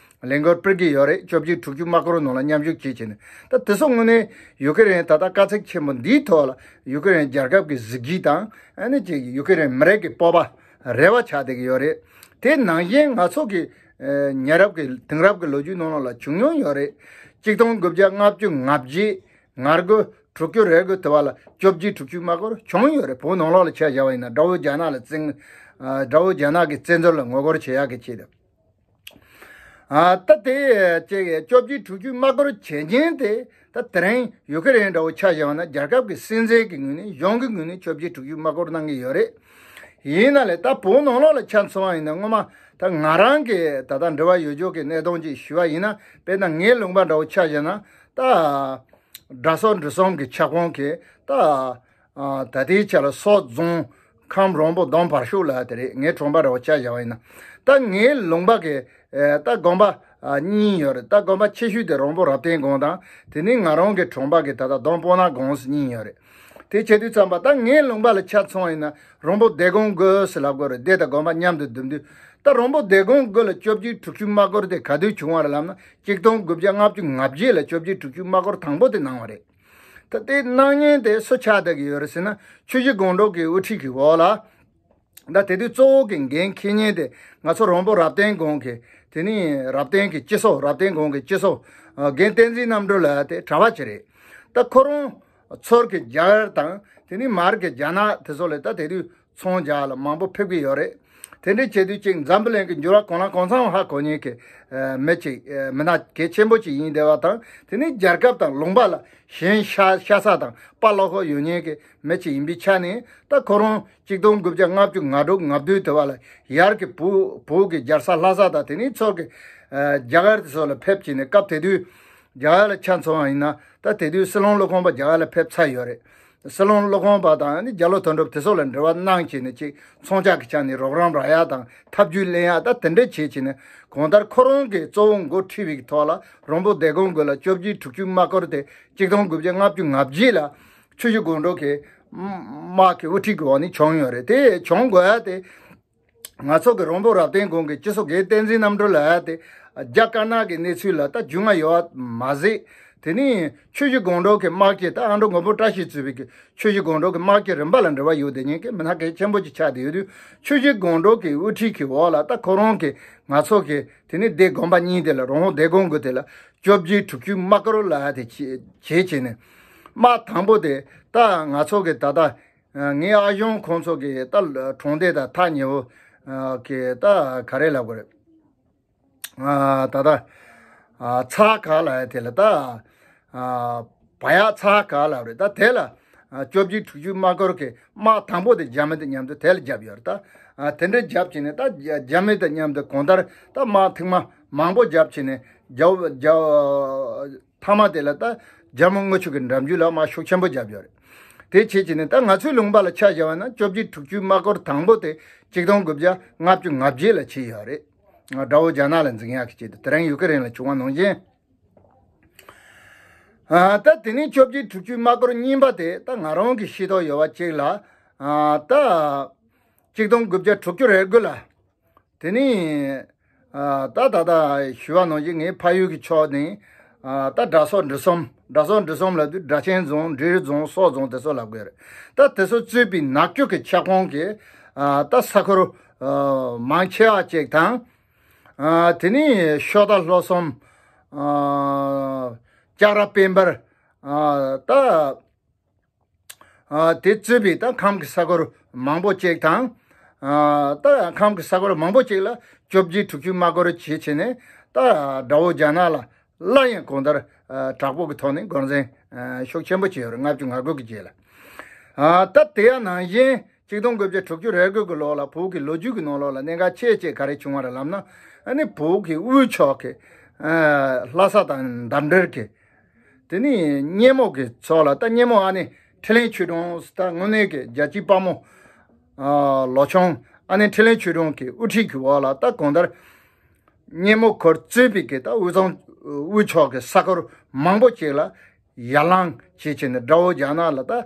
ལས་འགུལ་སྤེལ་གྱི་ཡོད་རེད། བཅོ་བརྒྱད་དྲུག་ཅུ་དམག་སྐོར་ནང་ལ་མཉམ་ཞུགས་བྱེད་བྱས་ནས། ད་དེ་ཚོ་དངོས་གནས་ཡུ་ཀེ་རེན་ད་ལྟ་དཀའ་ཚེགས་ཆེན་པོ་འདིའི་ཐོག་ལ་ཡུ་ཀེ་རེན་རྒྱལ་ཁབ་ཀྱི་གཟི་བརྗིད་དང་། ཨ་ནི་ཅིག་ཡུ་ཀེ་རེན་མི་རིགས་ཀྱི་སྤོབས་པ་རེ་བ་ཆགས་བསྡད་ཀྱི་ཡོད་རེད། དེ་ནང་བཞིན་ང་ཚོ་གི་ཨ་ཉེ་རབས་ཀྱི་དེང་རབས་ཀྱི་ལོ་རྒྱུས་ནང་ལོགས་ལ་བྱུང་མྱོང་ཡོད་རེད། གཅིག་སྟོང་དགུ་བརྒྱ་ལྔ་བཅུ་ང་བརྒྱད། ང་དགུ། དྲུག་ཅུ་རེ་དགུ་དེ་བ་ལ་བཅོ་བརྒྱད་དྲུག་ཅུ་དམག་སྐོར་བྱུང་ཡོད་རེད། བོད་ནང་ལོགས་ལ་ཆ་བཞག་པ་ཡིན་ན་དགྲ་བོ་རྒྱ་ནག་ལ་བཙན། ཨ་དགྲ་བོ་རྒྱ་ནག་གི་བཙན་འཛུལ་ལ་ངོ་རྒོལ་བྱེད་ཡག་གི་ཆེད་དུ། ཨ་ད་དེ་ཅེས་བཅོ་བརྒྱད་དྲུག་ཅུ་དམག་སྐོར་བྱེད་མཁན་དེ་ད་དེ་རིང་ཡུ་ཀེ་རེན་འདྲ་བོ་ཆ་བཞག་པ་ན། རྒྱལ་ཁབ་ཀྱི་སྲིད་འཛིན་གྱི་ངོས་ནས། གཞུང་གི་ངོས་ནས་བཅོ་བརྒྱད་དྲུག་ཅུ་དམག་སྐོར་གནང་གི་ཡོད་རེད། ཡིན་ན་ལས་ད་བོད་ནང་ལོགས་ལ་ཆ་མཚོན་པ་ཡིན་ན། སྔོན་མ་ད་ང་རང་གི་ད་ལྟ་འབྲེལ་བ་ཡོད་ཕྱོགས་ཀྱི་གནས་སྟངས་ཅིག་ཞུ་བ་ཡིན་ན། དཔེར་ན་ངའི་ལུང་པ་འདྲ་བོ་ཆ་བཞག་ན། ད་དགྲ་སོག་འབྲི་གསུམ་གྱི་ཁྱབ་ཁོངས་ཀྱི་ད་ཨ་ད་ལྟའི་ཆ་ལ་སོག་རྫོང་ཁམས་རོང་པོ་འདོམ་བར་ཤོག་ལ་དེ་རེད། ངའི་གྲོང་པ་འདྲ་བོ་ཆ་བཞག་པ་ཡིན་ན། ད་ངའི་ལུང་པ་གི་ཨ་ད་དགོན་པ་ཨ་གཉིས་ཡོད་རེད། ད་དགོན་པ་ཆེ་ཤོས་དེ་རོང་པོ་རབ་བརྟན་དགོན་དང་། དེ་ནས་ང་རང་གི་གྲོང་པ་གི་ད་ལྟ་འདོམ་སྤོ་ན་དགོན་ཟེར་གཉིས་ཡོད་རེད། དེ་བྱེད་དུས་ཙམ་པ་ད་ངའི་ལུང་པ་ལ་ཆ་མཚོན་པ་ཡིན་ན། རོང་པོ་སྡེ་དགོན་དགུ་ཟེར་ལབ་དགོས་རེད། སྡེ་དང་དགོན་པ་མཉམ་དུ་བསྡོམས་དུས། ད་རོང་པོ་སྡེ་དགོན་དགུ་ལ་བཅོ་བརྒྱད་དྲུག་ཅུ་དམག་སྐོར་དེ་ག་དུས་བྱུང་བ་རེད་ལབ་ན། གཅིག་སྟོང་དགུ་བརྒྱ་ལྔ་བཅུ་ང་བརྒྱད་ལ་བཅོ་བརྒྱད་དྲུག་ཅུ་དམག་སྐོར་དང་པོ་དེ་གནང་བ་རེད། ད་དེ་གནང་མཁན་དེ་སུ་ཆགས་བསྡད་ཀྱི་ཡོད་རེད་ཟེར་ན། ཆུ་བཞི་སྒང་དྲུག་གི་དབུ་ཁྲིད་ཀྱི་འོག་ལ། ད་དེ་དུས་གཙོ་བོ་གི་འགན་འཁྱེར་མཁན་དེ་ང་ཚོ་རོང་པོ་རབ་བརྟན་དགོན་གྱི། དེ་ནི་རབ་བརྟན་གྱི་སྤྱི་ཚོགས། རབ་བརྟན་དགོན་གྱི་སྤྱི་ཚོགས་ཨ་རྒན་བསྟན་འཛིན་རྣམ་གྲོལ་ལགས་དེ་གྲྭ་པ་ཅིག་རེད། ད་ཁོ་རང་ཚུར་གྱི་རྒྱ་གར་དང་། དེ་ནི་མར་གྱི་རྒྱ་ནག་དེ་ཚོ་ལ་ད་དེ་དུས་ཚོང་རྒྱག་ལ་མང་པོ་ཕེབས་ཀྱི་ཡོད་རེད། དེ་འདྲའི་བྱེད་དུས་ཅིག་འཛམ་བུ་གླིང་གི་འགྱུར་བ་གང་ལ་གང་འཚམ་ཧ་གོ་མཁན་གྱི་ཨ་མི་ཅིག་ཨ་མི་སྣ་གལ་ཆེན་པོ་ཅིག་ཡིན་བསྡད་པ་དང་། དེ་ནི་རྒྱལ་ཁབ་དང་ལུང་པ་ལ་ཞེན་ཤ་ཤ་ཚ་དང་དཔའ་བློ་ཁོག་ཡོད་མཁན་གྱི་མི་ཅིག་ཡིན་པའི་ཆ་ནས། ད་ཁོ་རང་གཅིག་སྟོང་དགུ་བརྒྱ་ལྔ་བཅུ་ང་དྲུག་ང་བདུན་དེ་བ་ལ་ཡར་གྱི་བོད་བོད་ཀྱི་རྒྱལ་ས་ལྷ་ས་དང་། དེ་ནས་ཚུར་གྱི་ཨ་རྒྱ་གར་དེ་ཚོ་ལ་ཕེབས་བྱས་ནས། སྐབས་དེ་དུས་རྒྱ་གར་ལ་ཆ་མཚོན་པ་ཡིན་ན། ད་དེ་དུས་སྲིད་བློན་ཀློ་ཁོང་པ་རྒྱ་གར་ལ་ཕེབས་ཚར་ཡོད་རེད། སྲིད་བློན་ཀློ་ཁོང་པ་དང་ནི་རྒྱ་ལོ་དོན་གྲུབ་དེ་ཚོ་ལ་འབྲེལ་བ་གནང་བྱས་ནས། ཅིག་ཚོང་ལྕགས་ཀྱི་ཆ་ནས་རོགས་རམ་རག་ཡ་དང་། ཐབས་ཇུས་ལེན་ཡ་ད་དེ་འདྲ་བྱས་བྱས་ནས། གང་ལྟར་ཁོ་རང་གིས་གཙོ་བོ་འགོ་ཁྲིད་པའི་ཐོག་ལ་རོང་པོ་སྡེ་དགོན་དགུ་ལ་བཅོ་བརྒྱད་དྲུག་ཅུ་དམག་སྐོར་དེ་གཅིག་སྟོང་དགུ་བརྒྱ་ལྔ་བཅུ་ང་བརྒྱད་ལ་ཆུ་བཞི་སྒང་དྲུག་གི་དམག་གི་དབུ་ཁྲིད་ཀྱི་འོག་ནས་བྱུང་ཡོད་རེད། དེ་བྱུང་དགོས་ཡ་དེ། ང་ཚོ་གི་རོང་པོ་རབ་བརྟན་དགོན་གྱི་སྤྱི་ཚོགས་རྒན་བསྟན་འཛིན་རྣམ་གྲོལ་ལགས་དེ་རྒྱ་དཀར་ནག་གི་གནས་ཚུལ་ལ་ད་རྒྱུས་མངའ་ཡོད་པ་མ་ཟད། དེ་ནས་ཆུ་བཞི་སྒང་དྲུག་གི་དམག་སྤྱི། ད་ཨ་འབྲུག་མགོན་པོ་བཀྲ་ཤིས་གཙོས་པའི་གི་ཆུ་བཞི་སྒང་དྲུག་གི་དམག་སྤྱི་རིམ་པ་ལ་འབྲེལ་བ་ཡོད་བསྡད་མཁན་གྱི་མི་སྣ་གལ་ཆེན་པོ་ཅིག་ཆགས་བསྡད་ཡོད་དུས། ཆུ་བཞི་སྒང་དྲུག་གི་དབུ་ཁྲིད་ཀྱི་འོག་ལ་ད་ཁོ་རང་གི་ང་ཚོ་གི་དེ་ནས་སྡེ་དགོན་པ་གཉིས་དེ་ལ། རོང་པོ་སྡེ་དགོན་དགུ་དེ་ལ་བཅོ་བརྒྱད་དྲུག་ཅུ་དམག་སྐོར་ལ་དེ་བྱེད་བྱེད་བྱས་ནས། དམག་དང་པོ་དེ་ད་ང་ཚོ་གི་ད་ལྟ་ངའི་ཨ་ཞང་ཁོང་ཚོ་གི་ད་གྲོང་སྡེ་དང་ཐག་ཉེ་བོ་གི་ད་ག་རེ་ལབ་དགོས་རེད། ད་ལྟ་ཚ་ག་ལ་དེ་ལ་ད་བ་ཡག་ཚ་ག་ལ་རེད། ད་དེ་ལ་བཅོ་བརྒྱད་དྲུག་ཅུ་དམག་སྐོར་གི་དམག་དང་པོ་དེ་རྒྱ་མི་དང་མཉམ་དུ་དེ་ལ་བརྒྱབ་ཡོད་རེད། ད་དེ་འདྲ་བརྒྱབ་བྱས་ནས། ད་རྒྱ་མི་དང་མཉམ་དུ་གང་ལྟར་ད་དམག་ཐེངས་མ་མང་པོ་བརྒྱབ་བྱས་ནས། རྒྱ་རྒྱ་མཐའ་མ་དེ་ལ་ད་འཇར་མན་དངུལ་ཆུ་གི་འགྲམ་རྒྱུད་ལ་དམག་ཤུགས་ཆེན་པོ་བརྒྱབ་ཡོད་རེད། དེ་བྱེད་བྱས་ནས་ད་ང་ཚོའི་ལུང་པ་ལ་ཆ་བཞག་པ་ན། བཅོ་བརྒྱད་དྲུག་ཅུའི་དམག་སྐོར་དང་པོ་དེ་གཅིག་སྟོང་དགུ་བརྒྱ་ལྔ་བཅུ་ང་བརྒྱད་ལ་ཕྱིན་ཡོད་རེད། དགྲ་བོ་རྒྱ་ནག་ལ་འཛིང་ཡག་གི་ཆེད་དུ། དེ་རིང་ཡུ་ཀེ་རེན་ལ་བྱུང་བ་ནང་བཞིན། ཨ་ད་དེ་ནས་བཅོ་བརྒྱད་དྲུག་ཅུའི་དམག་སྒར་གཉིས་པ་དེ་ད་ང་རང་གིས་ཤེས་རྟོགས་ཡོད་པ་གཅིག་ལ། ཨ་ད་གཅིག་སྟོང་དགུ་བརྒྱ་དྲུག་ཅུ་རེ་དགུ་ལ། དེ་ནས་ཨ་ད་ད་ད་ཞུ་བ་ནང་བཞིན་ངའི་ཕ་ཡུལ་གྱི་ཕྱོགས་ནས། ཨ་ད་དགྲ་སོག་འབྲི་གསུམ། དགྲ་སོག་འབྲི་གསུམ་ལབ་དུས་སྦྲ་ཆེན་རྫོང་། འབྲི་རུ་རྫོང་། སོག་རྫོང་དེ་ཚོ་ལབ་དགོས་རེད། ད་དེ་ཚོ་གཙོས་པའི་ནག་ཆུ་གི་ཁྱབ་ཁོངས་ཀྱི་ཨ་ད་ས་ཁུལ་ཨ་མང་ཆེ་བ་ཅིག་དང་། ཨ་དེ་ནས་ཤོ་ད་ལྷོ་གསུམ། ཨ་ལྕགས་ར་དཔལ་འབར། ཨ་ད་ཨ་དེ་གཙོས་པའི་ད་ཁམས་ཀྱི་ས་ཁུལ་མང་པོ་ཅིག་དང་། ཨ་ད་ཁམས་ཀྱི་ས་ཁུལ་མང་པོ་ཅིག་ལ་བཅོ་བརྒྱད་དྲུག་ཅུའི་དམག་སྒར་བྱས་བྱས་ནས། ད་དགྲ་བོ་རྒྱ་ནག་ལ་སླར་ཡང་གང་ལྟར་ཨ་དྲག་པོ་གི་ཐོག་ནས་འགོག་འཛིང་ཨ་ཤུགས་ཆེན་པོ་བྱས་ཡོད་རེད། ལྔ་བཅུ་ང་དགུ་གི་རྗེས་ལ། ཨ་ད་དེ་ཡང་ནང་བཞིན་གཅིག་སྟོང་དགུ་བརྒྱ་དྲུག་ཅུ་རེ་དགུ་གི་ལོ་ལ་བོད་ཀྱི་ལོ་རྒྱུས་ཀྱི་ནང་ལོགས་ལ་གནད་འགག་ཆེ་ཆེ་ག་རེ་བྱུང་བ་རེད་ལབ་ན། ཨ་ནི་བོད་ཀྱི་དབུས་ཕྱོགས་ཀྱི་ཨ་ལྷ་ས་དང་འདབས་འབྲེལ་གྱི། དེ་ནས་སྙེ་མོ་གི་ཕྱོགས་ལ། ད་སྙེ་མོ་ཨ་ནི་འཕྲིན་ལས་ཆོས་སྒྲོན། ད་དངོས་གནས་ཀྱི་རྒྱལ་གཅེས་དཔའ་མོ་ཨ་ལོ་ཆུང་ཨ་ནི་འཕྲིན་ལས་ཆོས་སྒྲོན་གྱི་དབུ་ཁྲིད་ཀྱི་འོག་ལ། ད་གང་ལྟར་སྙེ་མོ་ཁུལ་གཙོས་པའི་གི་ད་དབུས་གཙང་དབུས་ཕྱོགས་ཀྱི་ས་ཁུལ་མང་པོ་ཅིག་ལ་ཡར་ལངས་བྱས་བྱས་ནས། དགྲ་བོ་རྒྱ་ནག་ལ་ད་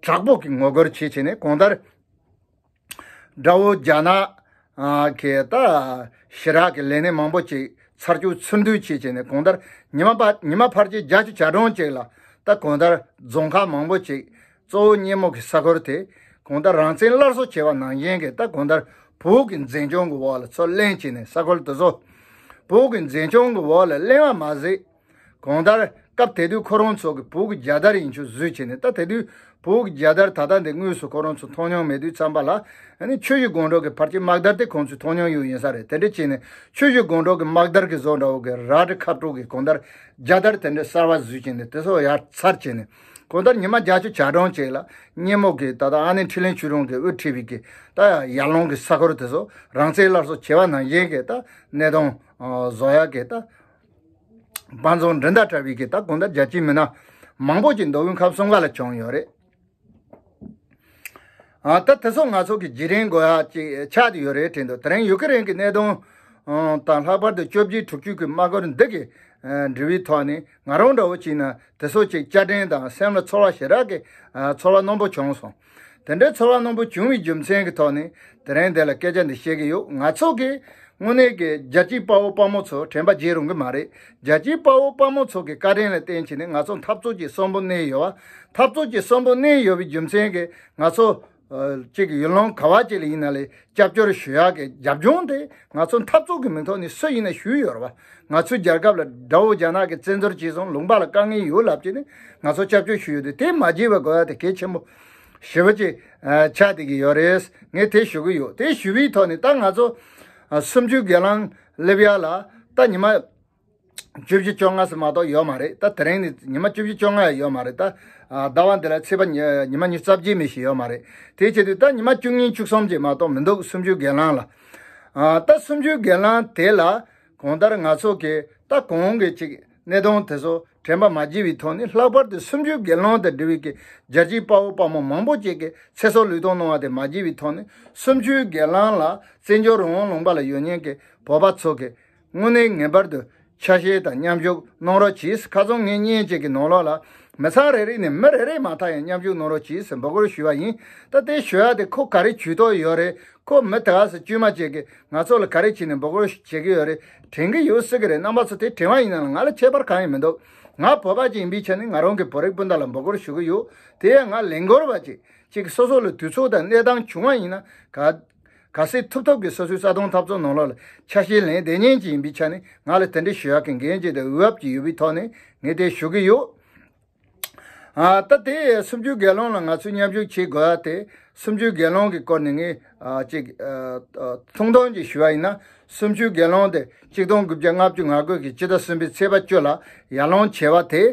དྲག་པོ་གི་ངོ་རྒོལ་བྱས་བྱས་ནས། གང་ལྟར་དགྲ་བོ་རྒྱ་ནག་ཨ་གི་ད་ཞི་དྲག་གི་ལས་སྣེ་མང་པོ་ཅིག་ཚར་གཅོད་ཚུར་འདུས་བྱས་བྱས་ནས། གང་ལྟར་ཉི་མ་པ་ཉི་མ་ཕལ་ཆེར་བརྒྱད་ཅུ་གྱ་གྲངས་ཅིག་ལ། ད་གང་ལྟར་རྫོང་ཁག་མང་པོ་ཅིག། གཙོ་བོ་སྙེ་མོ་གི་ས་ཁུལ་དེ་གང་ལྟར་རང་བཙན་སླར་གསོ་བྱས་པ་ནང་བཞིན་གྱི། ད་གང་ལྟར་བོད་ཀྱི་འཛིན་སྐྱོང་གི་འོག་ལ་ཚུར་ལེན་བྱས་ནས། ས་ཁུལ་དེ་ཚོ་བོད་ཀྱི་འཛིན་སྐྱོང་གི་འོག་ལ་ལེན་པ་མ་ཟད། གང་ལྟར་སྐབས་དེ་དུས་ཁོ་རང་ཚོ་གི་བོད་ཀྱི་རྒྱལ་དར་ཡིན་ཆོག་བཟོས་བྱས་ནས། ད་དེ་དུས་བོད་ཀྱི་རྒྱལ་དར་ད་ལྟ་འདི་དངོས་སུ་ཁོ་རང་ཚོ་མཐོང་མྱོང་མེད་དུས་ཙམ་པ་ལ། ཨ་ནི་ཆུ་བཞི་སྒང་དྲུག་གི་ཕལ་ཆེར་དམག་དར་དེ་ཁོང་ཚོས་མཐོང་མྱོང་ཡོད་ཡིན་ས་རེད། དེ་འདྲ་བྱས་ནས་ཆུ་བཞི་སྒང་དྲུག་གི་དམག་དར་གྱི་བཟོ་འདྲ་བོ་གི་རལ་གྲི་ཁ་དྲོ་གི་གང་ལྟར་རྒྱལ་དར་དེ་འདྲ་གསར་པ་བཟོས་བྱས་ནས། དེ་ཚོ་ཡར་ཚར་བྱས་ནས། གང་ལྟར་ཉི་མ་བརྒྱད་ཅུ་གྱ་གྲངས་ཅིག་ལ་སྙེ་མོ་གི་ད་ལྟ་ཨ་ནེ་འཕྲིན་ལས་ཆོས་སྒྲོན་གྱི་དབུ་ཁྲིད་པའི་གི་ད་ཡར་ལངས་གི་ས་ཁུལ་དེ་ཚོ་རང་བཙན་སླར་གསོ་བྱས་པ་ནང་བཞིན་གྱི་ད་གནས་སྟངས་བཟོ་ཡག་གི་ད་དཔའ་མཛངས་འགྲན་ཟླ་བྲལ་བའི་གི་ད་གང་ལྟར་རྒྱལ་གཅེས་མི་སྣ་མང་པོ་ཅིག་མདོ་དབུས་ཁམས་གསུམ་ག་ལ་བྱུང་ཡོད་རེད། ཨ་ད་དེ་ཚོ་ང་ཚོ་གི་བརྗེ་རེས་དགོས་ཡག་ཅིག་ཆགས་བསྡད་ཡོད་རེད་དྲན་འདུག། དེ་རིང་ཡུ་ཀེ་རེན་གྱི་གནད་དོན་དང་། ལྷག་པར་དུ་བཅོ་བརྒྱད་དྲུག་ཅུ་གི་དམག་སྒར་འདི་གི་འབྲེལ་བའི་ཐོག་ནས། ང་རང་འདྲ་བོ་ཅིག་ན་དེ་ཚོ་ཅིག་བསྐྱར་དྲན་དང་། སེམས་ལ་ཚོར་བ་ཞེ་དྲག་གི་ཚོར་བ་རྣོན་པོ་བྱུང་སོང་། དེ་འདྲའི་ཚོར་བ་རྣོན་པོ་བྱུང་བའི་རྒྱུ་མཚན་གྱི་ཐོག་ནས་དེ་རིང་འདི་ལ་སྐད་ཆ་འདི་བཤད་ཀྱི་ཡོད། ང་ཚོ་གི་དངོས་གནས་ཀྱི་རྒྱལ་གཅེས་དཔའ་བོ་དཔའ་མོ་ཚོ་དྲན་པ་བརྗེད་རུང་གི་མ་རེད། རྒྱལ་གཅེས་དཔའ་བོ་དཔའ་མོ་ཚོ་གི་བཀའ་དྲིན་ལ་བརྟེན་བྱས་ནས་ང་ཚོ་འཐབ་རྩོད་ཀྱི་གསོན་པོ་གནས་ཡོད་པ། འཐབ་རྩོད་ཀྱི་གསོན་པོ་གནས་ཡོད་པའི་རྒྱུ་མཚན་གྱིས་ང་ཚོ་ཨ་གཅིག་གི་ཡུལ་ལུང་ག་བ་གཅིག་ལ་ཡིན་ན་ལས་སྐྱབས་བཅོལ་ཞུ་ཡག་གི་རྒྱབ་ལྗོངས་དེ། ང་ཚོ་འཐབ་རྩོད་ཀྱི་མིང་ཐོག་ནས་སུ་ཡིན་ན་ཞུས་ཡོད་རེད་པ། ང་ཚོའི་རྒྱལ་ཁབ་ལ་དགྲ་བོ་རྒྱ་ནག་གིས་བཙན་འཛུལ་བྱས་སོང་། ལུང་པ་ལ་དཀའ་ངལ་ཡོད་ལབ་བྱས་ནས་ང་ཚོ་སྐྱབས་བཅོལ་ཞུས་ཡོད་དེ། དེ་མ་བརྗེད་པ་དགོས་ཡག་དེ་གལ་ཆེན་པོ་ཞེ་པོ་ཅིག་ཨ་ཆགས་བསྡད་ཀྱི་ཡོད་རེད། ངས་དེ་ཞུ་གི་ཡོད། དེ་ཞུ་བའི་ཐོག་ནས་ད་ང་ཚོ་ཨ་སུམ་ཅུ་སྒེར་ལངས་སླེབས་ཡག་ལ་ད་ཉི་མ་བཅུ་བཞི་བཅོ་ལྔ་ཙམ་མ་གཏོགས་ཡོད་མ་རེད། ད་དེ་རིང་ནི་ཉི་མ་བཅུ་བཞི་བཅོ་ལྔ་ཡང་ཡོད་མ་རེད། ད་ཨ་ཟླ་བ་འདི་ལ་ཚེས་པ་ཉི་ཉི་མ་ཉི་ཤུ་རྩ་བརྒྱད་མིན་ཞིག་ཡོད་མ་རེད། དེ་བྱེད་དུས་ད་ཉི་མ་བཅུ་གཉིས་བཅུ་གསུམ་ཅིག་མ་གཏོགས་མི་འདུག། སུམ་ཅུ་སྒེར་ལངས་ལ། ཨ་ད་སུམ་ཅུ་སྒེར་ལངས་དེ་ལ་གང་ལྟར་ང་ཚོ་གི་ད་གོང་གི་ཅིག་གནད་དོན་དེ་ཚོ་དྲན་པ་མ་བརྗེད་པའི་ཐོག་ནས། ལྷག་པར་དུ་སུམ་ཅུ་སྒེར་ལངས་དང་འབྲེལ་བའི་གི་རྒྱལ་གཅེས་དཔའ་བོ་དཔའ་མོ་མང་པོ་ཅིག་གི་ཚེ་སྲོག་བློས་གཏོང་གནང་བ་དེ་མ་བརྗེད་པའི་ཐོག་ནས། སུམ་ཅུ་སྒེར་ལངས་ལ་བཙན་བྱོལ་རང་དབང་ལུང་པ་ལ་ཡོད་མཁན་གྱི་བོད་པ་ཚོ་གིས་དངོས་གནས་ངེས་པར་དུ་ཆ་ཤས་དང་མཉམ་ཞུགས་གནང་རོགས་གྱིས། ཁ་སང་ངས་བརྙན་ཅིག་གི་ནང་ལོགས་ལ་མི་ཚང་རེ་རེ་ནས་མི་རེ་རེ་མ་མཐའ་ཡང་མཉམ་ཞུགས་གནང་རོགས་གྱིས་ཟེར་འབོད་སྐུལ་ཞུས་པ་ཡིན། ད་དེ་ཞུ་ཡག་དེ་ཁོ་ག་རེ་ཇུས་གཏོགས་ཡོད་རེད། ཁོ་མི་དེ་ག་ཚོད་དཀྱུས་མ་ཅིག་གིས་ང་ཚོ་ལ་ག་རེ་བྱས་ནས་འབོད་སྐུལ་བྱེད་ཀྱི་ཡོད་རེད། དྲན་གྱི་ཡོད་སྲིད་ཀྱི་རེད། རྣམ་པ་ཚོ་དེ་དྲན་པ་ཡིན་ན་ང་ལ་ཁྱད་པར་གང་ཡང་མི་འདུག། ང་བོད་པ་ཅིག་ཡིན་པའི་ཆ་ནས་ང་རང་གི་བོད་རིགས་སྤུན་ཟླ་ལ་འབོད་སྐུལ་ཞུ་གི་ཡོད། དེ་ཡང་ང་ལས་འགུལ་བ་ཅིག་ཅིག་སོ་སོ་ལ་དུས་ཚོད་དང་གནས་སྟངས་བྱུང་བ་ཡིན་ན། ག་ག་སེ་ཐུབ་ཐུབ་ཀྱིས་སོ་སོའི་རྩ་དོན་འཐབ་རྩོད་ནང་ལོགས་ལ་ཆ་ཤས་ལེན་བསྡད་མཁན་ཅིག་ཡིན་པའི་ཆ་ནས། ང་ལ་དེ་འདྲ་ཞུ་ཡག་གི་འགན་ཅིག་དང་འོས་བབ་ཅིག་ཡོད་པའི་ཐོག་ནས་ངས་དེ་ཞུ་གི་ཡོད། ཨ་ད་དེ་སུམ་ཅུ་སྒེར་ལངས་ལ་ང་ཚོས་མཉམ་ཞུགས་བྱེད་དགོས་ཡག་དེ། སུམ་ཅུ་སྒེར་ལངས་ཀྱི་སྐོར་ནས་ངས་ཨ་ཅིག་ཨ་ཨ་ཐུང་ཐུང་ཅིག་ཞུ་བ་ཡིན་ན། སུམ་ཅུ་སྒེར་ལངས་དེ་གཅིག་སྟོང་དགུ་བརྒྱ་ལྔ་བཅུ་ང་དགུ་གི་སྤྱི་ཟླ་གསུམ་པའི་ཚེས་པ་བཅུ་ལ་ཡར་ལངས་བྱས་པ་དེ།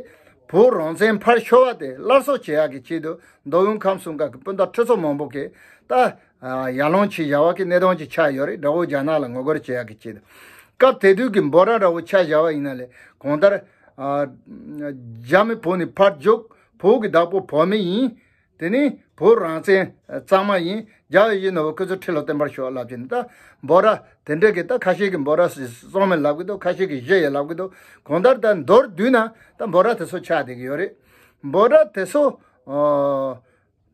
བོད་རང་བཙན་ཕར་ཤོར་བ་དེ་སླར་གསོ་བྱེད་ཡག་གི་ཆེད་དུ། མདོ་དབུས་ཁམས་གསུམ་ཁག་གི་སྤུན་ཟླ་ཁྲི་ཚོ་མང་པོ་གིས་ད་ཨ་ཡར་ལངས་བྱས་བཞག་པ་གི་གནད་དོན་ཅིག་ཆགས་ཡོད་རེད། དགྲ་བོ་རྒྱ་ནག་ལ་ངོ་རྒོལ་བྱེད་ཡག་གི་ཆེད་དུ། སྐབས་དེ་དུས་ཀྱི་འབོད་སྒྲ་འདྲ་བོ་ཆ་བཞག་པ་ཡིན་ན་ལས། གང་ལྟར་ཨ་རྒྱ་མི་བོད་ནས་ཕར་རྒྱུགས། བོད་ཀྱི་བདག་པོ་བོད་མི་ཡིན། དེ་ནས་ བོད་རང་བཙན་གཙང་མ་ཡིན། རྒྱ་བོད་ཡིན་ནོ་བོ་ཁོ་ཚོ་ཁྲི་ལ་བརྟན་པར་ཤོག་ལབ་ཀྱི་ནི་ད་འབོད་སྒྲ་དེ་འདྲ་གི་ད་ཁ་ཤས་ཀྱི་འབོད་སྒྲ་སོང་མེད་ལབ་གི་འདུག་ཁ་ཤས་ཀྱི་བཞི་ཡོད་ལབ་གི་འདུག་གང་ལྟར་ད་མདོར་བསྡུས་ན་ད་འབོད་སྒྲ་དེ་ཚོ་ཆགས་བསྡད་ཀྱི་ཡོད་རེད། འབོད་སྒྲ་དེ་ཚོ་ཨོ།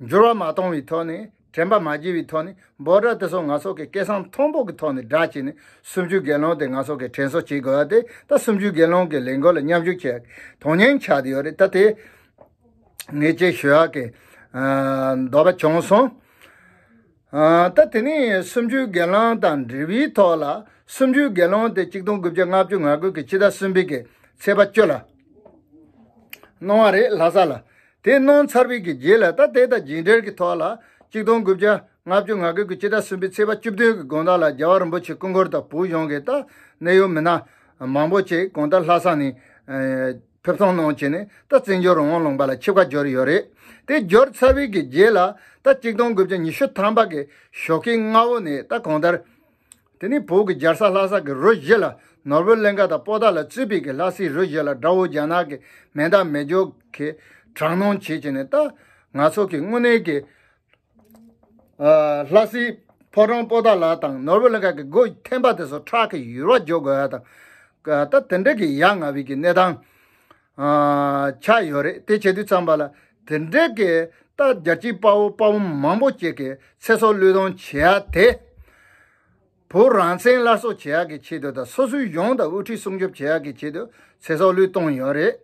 འགྱུར་བ་མ་གཏོང་བའི་ཐོག་ནས་དྲན་པ་མ་བརྗེད་པའི་ཐོག་ནས་འབོད་སྒྲ་དེ་ཚོ་ང་ཚོ་གི་སྐད་གསང་མཐོན་པོ་གི་ཐོག་ནས་སྒྲ་བྱས་ནས་སུམ་ཅུ་སྒེར་ལངས་དེ་ང་ཚོ་གི་དྲན་གསོ་བྱེད་དགོས་ཡ་དེ་ད་སུམ་ཅུ་སྒེར་ལངས་ཀྱི་ལས་འགུལ་ལ་མཉམ་ཞུགས་བྱས་དོན་སྙིང་ཆགས་བསྡད་ཡོད་རེད། ད་དེ་ངས་ཅིག་ཞུ་ཡག་གི་ཨ་འདོད་པ་བྱུང་སོང་། ཨ་ད་དེ་ནས་སུམ་ཅུ་སྒེར་ལངས་དང་འབྲེལ་བའི་ཐོག་ལ་སུམ་ཅུ་སྒེར་ལངས་དེ་གཅིག་སྟོང་དགུ་བརྒྱ་ལྔ་བཅུ་ང་དགུ་གི་ཕྱི་ཟླ་གསུམ་པའི་གི་ཚེས་པ་བཅུ་ལ་གནང་བ་རེད་ལྷ་ས་ལ། དེ་གནང་ཚར་བའི་གི་རྗེས་ལ་ད་དེ་དང་རྗེས་འབྲེལ་གྱི་ཐོག་ལ་གཅིག་སྟོང་དགུ་བརྒྱ་ལྔ་བཅུ་ང་དགུ་གི་ཕྱི་ཟླ་གསུམ་པའི་ཚེས་པ་བཅུ་བདུན་གྱི་དགོང་དག་ལ་རྒྱལ་བ་རིན་པོ་ཆེ་སྐུ་འཁོར་དང་བོད་གཞུང་གི་ད་གནད་ཡོད་མི་སྣ་མང་པོ་ཅིག་དགོང་དག་ལྷ་ས་ནས་ཨ་ཕེབས་ཐོན་གནང་བྱས་ནས་ད་བཙན་བྱོལ་རང་དབང་ལུང་པ་ལ་ཆིབས་ཁ་བསྒྱུར་ཡོད་རེད། དེ་བསྒྱུར་ཚར་བའི་གི་རྗེས་ལ་ད་གཅིག་སྟོང་དགུ་བརྒྱ་ཉི་ཤུ་ཐམ་པ་གི་ཞོགས་ཀའི་སྔ་བོ་ནས་ད་གང་ལྟར། དེ་ནས་བོད་ཀྱི་རྒྱལ་ས་ལྷ་ས་གི་རུ་བཞི་ལ་ནོར་བུ་གླིང་ག་དང་པོ་ཏཱ་ལ་གཙོས་པའི་གི་ལྷ་སའི་རུ་བཞི་ལ་དགྲ་བོ་རྒྱ་ནག་གི་མེ་མདའ་མེ་སྒྱོགས་ཀྱི་དྲག་གནོན་བྱེད་ཀྱི་ནས་ད་ང་ཚོ་གི་དངོས་གནས་ཀྱི་ཨ་ལྷ་སའི་ཕོ་བྲང་པོ་ཏཱ་ལ་དང་ནོར་བུ་གླིང་ག་གི་སྒོ་ཐེམ་པ་དེ་ཚོ་ཁྲག་གི་ཡུར་བ་འཇོག་དགོས་ཡ་དང་ད་དེ་འདྲ་གི་ཡ་ང་བའི་གི་གནས་སྟངས་ཨ་ཆགས་ཡོད་རེད། དེ་བྱེད་དུས་ཙམ་པ་ལ་དེ་འདྲ་གི་ད་རྒྱལ་གཅེས་དཔའ་བོ་དཔའ་བོ་མང་པོ་ཅིག་གི་ཚེ་སྲོག་བློས་གཏོང་བྱེད་ཡ་དེ། བོད་རང་བཙན་སླར་གསོ་བྱེད་ཡག་གི་ཆེད་དུ་དང་སོ་སོའི་གཞུང་དང་དབུ་ཁྲིད་སྲུང་སྐྱོབ་བྱེད་ཡག་གི་ཆེད་དུ་ཚེ་སྲོག་བློས་གཏོང་ཡོད་རེད།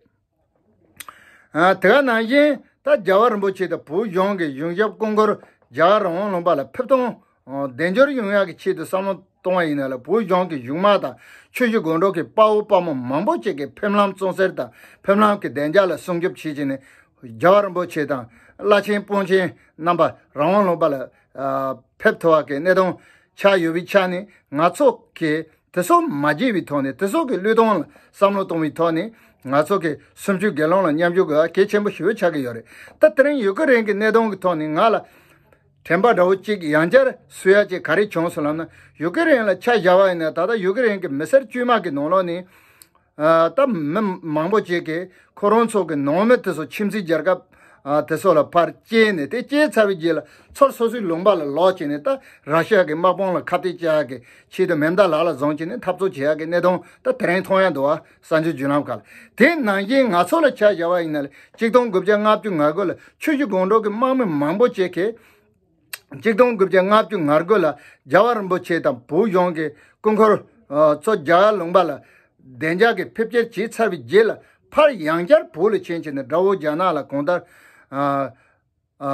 ཨ་དེ་ག་ནང་བཞིན་ད་རྒྱལ་བ་རིན་པོ་ཆེ་དང་བོད་གཞུང་གི་གཞུང་ཞབས་སྐུ་འཁོར་རྒྱལ་བ་རང་དབང་ལུང་པ་ལ་ཕེབས་ཐོན་ཨ་བདེ་འབྱོར་ཡོང་ཡག་གི་ཆེད་དུ་བསམ་བློ་གཏོང་བ་ཡིན་ན་ལ་བོད་གཞུང་གི་གཞུང་དམག་དང་ཆུ་བཞི་སྒང་དྲུག་གི་དཔའ་བོ་དཔའ་མོ་མང་པོ་ཅིག་གིས་ཕེབས་ལམ་བཙོང་སེལ་དང་ཕེབས་ལམ་གྱི་བདེ་འཇགས་ལ་སྲུང་སྐྱོབ་བྱེད་བྱས་ནས་རྒྱལ་བ་རིན་པོ་ཆེ་དང་བླ་ཆེན་དཔོན་ཆེན་རྣམ་པ་རང་དབང་ལུང་པ་ལ་ཨ་ཕེབས་ཐུབ་པ་གི་གནད་དོན་ཆགས་ཡོད་པའི་ཆ་ནས་ང་ཚོ་གིས་དེ་ཚོ་མ་བརྗེད་པའི་ཐོག་ནས་དེ་ཚོ་གི་བློས་གཏོང་ལ་བསམ་བློ་གཏོང་བའི་ཐོག་ནས་ང་ཚོ་གི་སུམ་ཅུ་སྒེར་ལངས་ལ་མཉམ་ཞུགས་དགོས་པ་གལ་ཆེན་པོ་ཞེ་པོ་ཆགས་ཀྱི་ཡོད་རེད། ད་དེ་རིང་ཡུ་ཀེ་རེན་གྱི་གནད་དོན་གྱི་ཐོག་ནས་ང་ལ་དྲན་པ་འདྲ་བོ་གཅིག་ཡང་བསྐྱར་གསོ་ཡ་གཅིག་ག་རེ་བྱུང་སོང་ལབ་ན་ཡུ་ཀེ་རེན་ལ་ཆ་བཞག་པ་ཡིན་ན་ད་ལྟ་ཡུ་ཀེ་རེན་གྱི་མི་སེར་དཀྱུས་མ་གི་ནང་ལོགས་ནས། ཨ་ད་མི་མང་པོ་ཅིག་གིས་ཁོ་རང་ཚོ་གི་ནང་མི་དེ་ཚོ་ཁྱིམ་མཚེས་རྒྱལ་ཁབ་ཨ་དེ་ཚོ་ལ་ཕར་སྐྱེལ་ནས་དེ་སྐྱེལ་ཚར་བའི་རྗེས་ལ་ཚུར་སོ་སོའི་ལུང་པ་ལ་ལོག་བྱས་ནས་ད་ར་ཤི་ཡ་གི་དམག་དཔུང་ལ་ཁ་གཏད་བཅག་གི་ཆེད་དུ་མེ་མདའ་ལག་ལ་བཟུང་བྱས་ནས་འཐབ་རྩོད་བྱེད་ཡ་གི་གནད་དོན་ད་དེ་རིང་མཐོང་ཡ་འདུག་བ། གསར་འགྱུར་བརྒྱུད་ལམ་ཁག་ལ་དེ་ནང་བཞིན་ང་ཚོ་ལ་ཆ་བཞག་པ་ཡིན་ན་ལ་གཅིག་སྟོང་དགུ་བརྒྱ་ལྔ་བཅུ་ང་དགུ་ལ་ཆུ་བཞི་སྒང་དྲུག་གི་དམག་མི་མང་པོ་ཅིག་གིས། གཅིག་སྟོང་དགུ་བརྒྱ་ལྔ་བཅུ་ང་དགུ་ལ་རྒྱལ་བ་རིན་པོ་ཆེ་དང་བོད་གཞུང་གི་སྐུ་འཁོར་ཨ་ཚོ་རྒྱ་གར་ལུང་པ་ལ་བདེ་འཇགས་ཀྱི་ཕེབས་སྐྱེལ་བྱས་ཚར་བའི་རྗེས་ལ་ཕར་ཡང་བསྐྱར་བོད་ལ་ཕྱིན་བྱས་ནས་དགྲ་བོ་རྒྱ་ནག་ལ་གང་ལྟར་ཨ་ཨ་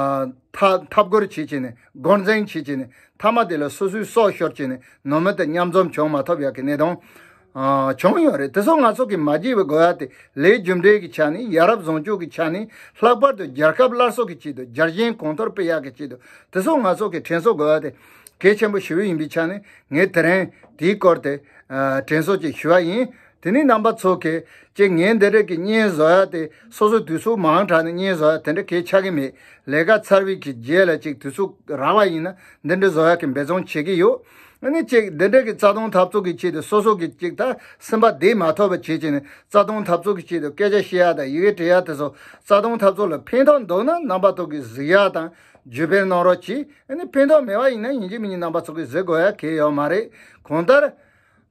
འཐབ་འཐབ་རྒོལ་བྱས་བྱས་ནས་དགོར་འཛིང་བྱས་བྱས་ནས་མཐའ་མ་དེ་ལ་སོ་སོའི་སྲོག་ཤོར་བྱས་ནས་ནང་མི་དང་མཉམ་འཛོམས་བྱུང་མ་ཐུབ་ཡག་གི་གནད་དོན། ཨ་བྱུང་ཡོད་རེད། དེ་ཚོ་ང་ཚོ་གི་མ་བརྗེད་པའི་དགོས་ཡ་དེ་ལས་རྒྱུ་འབྲས་ཀྱི་ཆ་ནས་ཡ་རབས་བཟང་སྤྱོད་ཀྱི་ཆ་ནས་ལྷག་པར་དུ་རྒྱལ་ཁབ་སླར་གསོ་གི་ཆེད་དུ་རྒྱལ་ཞེན་གོང་མཐོར་སྤེལ་ཡག་གི་ཆེད་དུ་དེ་ཚོ་ང་ཚོ་གི་དྲན་གསོ་དགོས་ཡ་དེ་གལ་ཆེན་པོ་ཞེ་པོ་ཡིན་པའི་ཆ་ནས་ངས་དེ་རིང་དེའི་སྐོར་དེ་ཨ་དྲན་གསོ་ཅིག་ཞུ་བ་ཡིན། དེ་ནས་རྣམ་པ་ཚོ་གིས་ཅིག་ངས་འདི་འདྲ་གི་བརྙན་བཟོ་ཡ་དེ་སོ་སོ་དུས་ཚོད་མང་དྲགས་ནས་བརྙན་བཟོ་ཡ་དེ་འདྲ་གལ་ཆགས་ཀྱི་མེད། ལས་ཀ་ཚར་བའི་གི་རྗེས་ལ་ཅིག་དུས་ཚོད་རག་པ་ཡིན་ན་འདི་འདྲ་བཟོ་ཡ་གི་འབད་བརྩོན་བྱེད་ཀྱི་ཡོད། ཨ་ནི་ཅིག་འདི་འདྲ་གི་རྩ་དོན་འཐབ་རྩོད་ཀྱི་ཆེད་དུ་སོ་སོ་གི་ཅིག་ད་སེམས་པ་བདེ་མ་ཐོབ་པ་བྱེད་ཀྱི་ནི་རྩ་དོན་འཐབ་རྩོད་ཀྱི་ཆེད་དུ་སྐད་ཆ་བཤད་ཡ་དང་ཡི་གེ་འབྲི་ཡ་དེ་ཚོ་རྩ་དོན་འཐབ་རྩོད་ལ་ཕན་ཐོགས་འདུག་ན་རྣམ་པ་ཚོ་གིས་གཟིགས་ཡ་དང་བརྒྱུད་སྤེལ་གནང་རོགས་གྱིས། ཨ་ནི་ཕན་ཐོགས་མེད་པ་ཡིན་ན་ཡིན་གཅིག་མིན་གཉིས་རྣམ་པ་ཚོ་གིས་གཟིགས་དགོས་ཡ་གལ་ཡོད་མ་རེད། གང་ལྟར།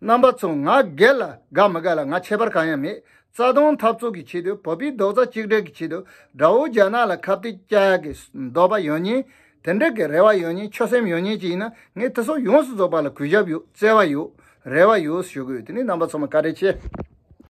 རྣམ་པ་ཚོ་ང་སྒེར་ལ་དགའ་མི་དགའ་ལ་ང་ཁྱད་པར་གང་ཡང་མེད། རྩ་དོན་འཐབ་རྩོད་ཀྱི་ཆེད་དུ་བོད་པའི་རྡོག་རྩ་གཅིག་སྒྲིལ་གྱི་ཆེད་དུ་དགྲ་བོ་རྒྱ་ནག་ལ་ཁ་གཏད་བཅག་ཡག་གི་འདོད་པ་ཡོད་མཁན། དེ་འདྲ་གི་རེ་བ་ཡོད་མཁན། ཆོད་སེམས་ཡོད་མཁན་ཅིག་ཡིན་ན་ངས་དེ་ཚོ་ཡོངས་སུ་རྫོགས་པ་ལ་གུས་ཞབས་ཡོད། བརྩེ་བ་ཡོད། རེ་བ་ཡོད་ཞུ་གི་ཡོད། དེ་ནས་རྣམ་པ་ཚང་མ་བཀའ་དྲིན་ཆེ།